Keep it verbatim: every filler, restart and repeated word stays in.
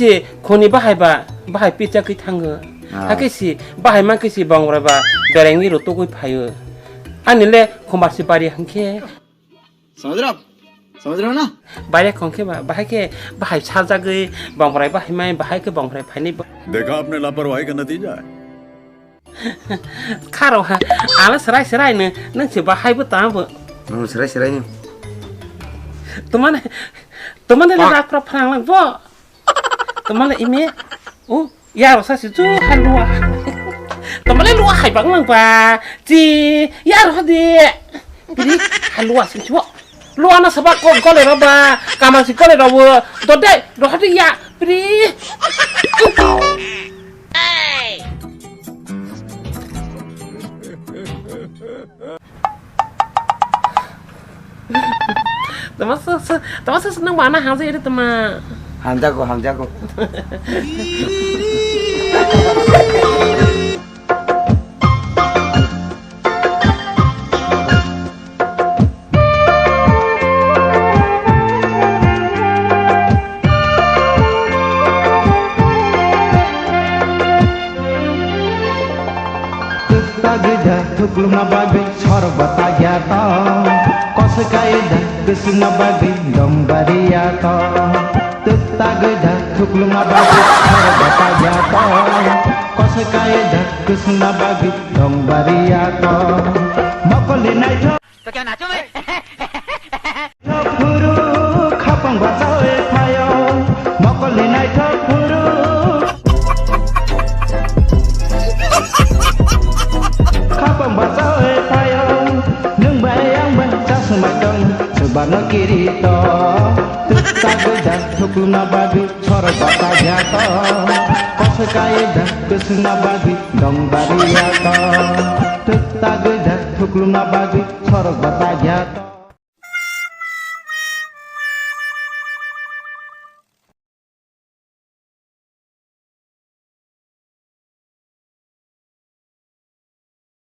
Si khoni bahai ba, bahai picha kwi thango. Ah. Hakhe si bahai ma khe si bongrai ba berengni rutugwi phaio. Ani le khombar si bari hangkhe. समझ रहे हो? समझ रहे हो ना? Bari khongkhe ba, bahai khe bahai sarjagwi bongrai bahai mai, bahai khe bongrai phaini ba. देखा आपने लापरवाही का नतीजा है। Kharo ha, ala serai serai no, nang se bahai bo tang bo. Hmm, serai serai no. Tumane, tumane le rak pra phrang lang bo. Tumale ime, o, yaro sa si ju halua. Tumale lua hai bang lang ba. Ji, yaro ha de. Biri halua si ju. Lua na saba ko gole ro ba. Kama si gole ro wo. Do de, ro ha de ya. Biri. Tama sa, sa, tama sa, nang bana hangsa iri tama. Hamjago, hamjago. Tukta gida thukluma bagwi sorba tagya to. Kosa kaida kisuna bagwi dongbariya to. Tukta gida thukluma bagwi sorba tagya to. Kosa kaida kisuna bagwi dongbariya to. Mokoli naitho. तो क्या नाचूं मैं? Phuru khapang bachawi phaio, mokolni naithok phuru. Khapang bachawi phaio, nwng bai ang bai chasma tong, chubano kirito. Tukta gujak thuklumna bagwi sorok bata gyato. Kosa kaida kusungna bagwi dongbari yato. Tukta gujak thuklumna bagwi sorok bata gyato.